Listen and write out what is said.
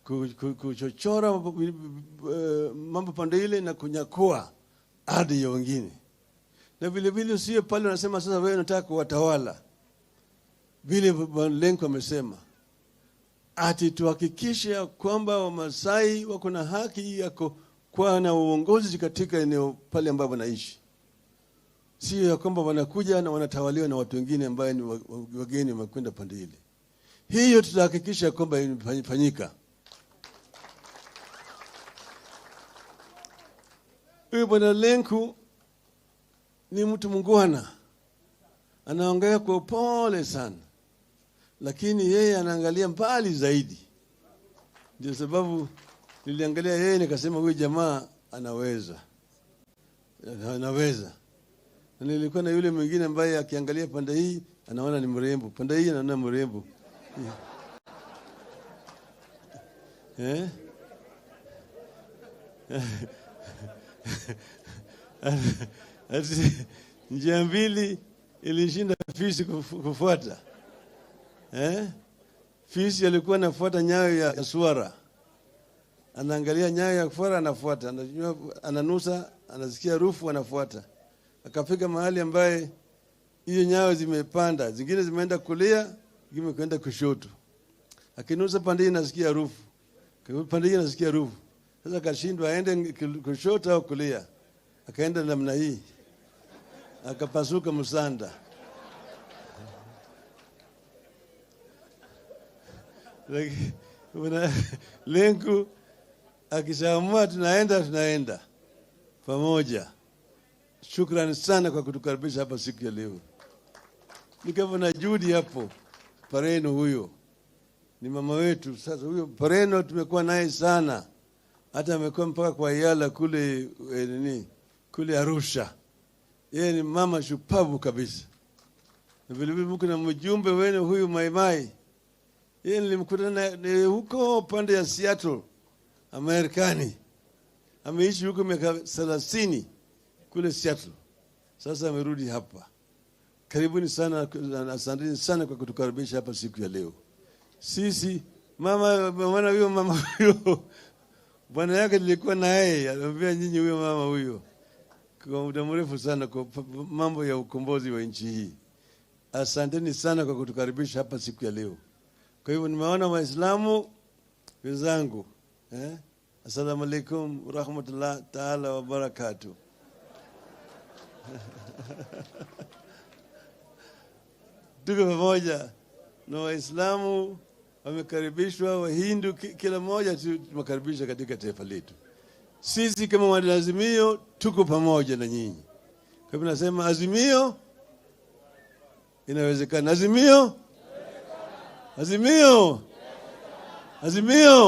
Kuchochora mambo pande ile na kunyakua ardhi ya wengine. Na vile vile usiwe pale unasema sasa wewe unataka kuwatawala. Vile Bwana Lenku amesema ati tuhakikishe ya kwamba Wamasai wako na haki ya kuwa na uongozi katika eneo pale ambapo wanaishi, sio ya kwamba wanakuja na wanatawaliwa na watu wengine ambaye ni wageni wamekwenda pande ile. Hiyo tutahakikisha kwamba imefanyika. Huyu Bwana Lenku ni mtu mungwana, anaongea kwa upole sana, lakini yeye anaangalia mbali zaidi. Ndio sababu niliangalia yeye nikasema huyu jamaa anaweza, anaweza. Na nilikuwa na yule mwingine ambaye akiangalia pande hii anaona ni mrembo, pande hii anaona mrembo. Eh? Ati njia mbili ilishinda fisi kufuata. Eh? Fisi alikuwa anafuata nyayo ya swara. Anaangalia nyayo ya swara anafuata, ananusa, anasikia harufu anafuata. Akafika mahali ambaye hiyo nyayo zimepanda, zingine zimeenda kulia, zingine kwenda kushoto. Akinusa pande hii anasikia harufu. Pande hii anasikia harufu. Sasa akashindwa aende kushoto au kulia. Akaenda namna hii. Akapasuka msanda. Lakini Lenku akishaamua tunaenda, tunaenda pamoja. Shukrani sana kwa kutukaribisha hapa siku ya leo. Nikawa na Judy hapo, Pareno huyo ni mama wetu. Sasa huyo Pareno tumekuwa naye sana, hata amekuwa mpaka kwa Yala kule, nini kule Arusha. Yeye ni mama shupavu kabisa. Na vile vile mko na mjumbe wenu huyu Maimai. Yeye nilimkuta na huko pande ya Seattle, Amerikani. Ameishi huko miaka 30 kule Seattle. Sasa amerudi hapa. Karibuni sana na asanteni sana kwa kutukaribisha hapa siku ya leo. Sisi mama, mama huyo, mama huyo bwana yake nilikuwa na yeye, alimwambia nyinyi huyo mama huyo kwa muda mrefu sana kwa mambo ya ukombozi wa nchi hii. Asanteni sana kwa kutukaribisha hapa siku ya leo. Kwa hivyo nimeona Waislamu wenzangu, Assalamu alaikum warahmatullahi taala wabarakatuh. Tuko pamoja na Waislamu wamekaribishwa, Wahindu, kila mmoja tumekaribishwa katika taifa letu. Sisi kama wanaazimio tuko pamoja na nyinyi. Kwa hivyo nasema azimio inawezekana. Azimio, azimio, azimio.